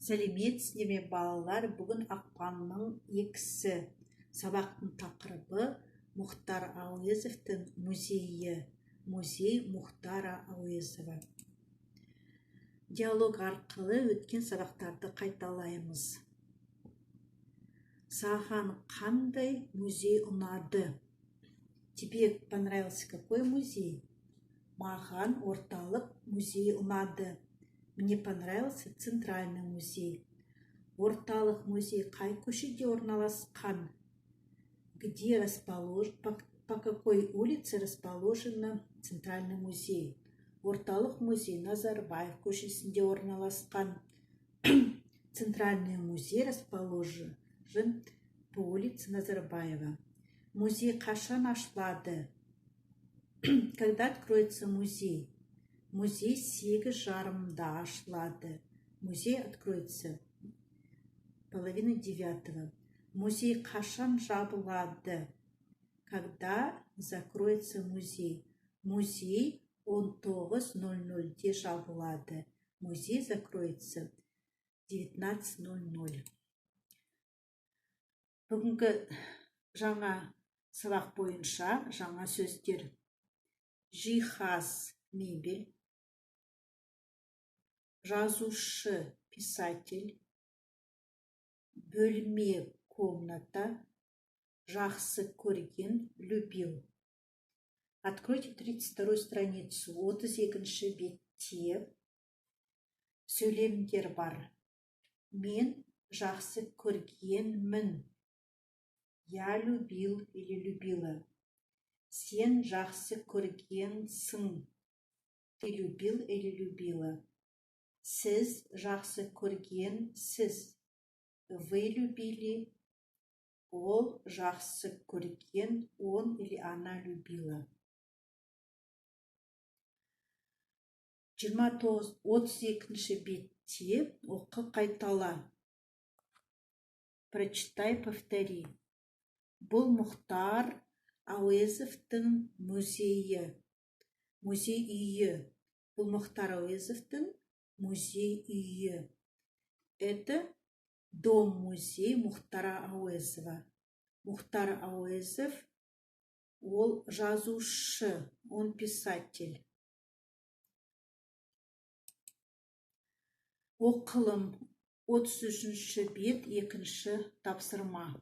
Сәлеметсіздер ме, балалар? Бүгін ақпанның 2-сі. Сабақтың тақырыбы Мұхтар Әуезовтің музейі. Музей Мұхтара Әуезова. Диалог арқылы өткен сабақтарды қайталаймыз. Саған қандай музей ұнады? Тебе понравился какой музей? Маған орталық музей ұнады. Мне понравился центральный музей. Орталық музей қай көшеде орналасқан? Где расположен, по какой улице расположен центральный музей? Орталық музей Назарбаев көшесінде орналасқан. Центральный музей расположен по улице Назарбаева. Музей қашан ашылады? Когда откроется музей? Музей 8:30-да ашылады. Музей откроется 8:30. Музей қашан жабылады? Когда закроется музей? Музей 19:00-де жабылады. Музей закроется 19:00. Бүгінгі жаңа сабақ бойынша жаңа сөздер. Жиһаз – мебель, жазушы – писатель, бөлме – комната, жақсы көрген – любил. Откройте 32 страницу, 32 бетте сөйлемдер бар. Мен жақсы көргенмін. Я любил или любила. Сен жақсы көргенсің. Ты любил или любила. Сіз жақсы көргенсіз. Вы любили. Ол жақсы көрген, он или она любила. 29, 32 бетте оқы, қайтала. Прочитай, повтори. Бұл Мұхтар Әуезовтің музейі. Музей үйі. Бұл Мұхтар Әуезовтің музей үйі. Это дом-музей Мухтара Ауэзова. Мұхтар Әуезов ол жазушы, он писатель. Оқылым 33 бет, екінші тапсырма.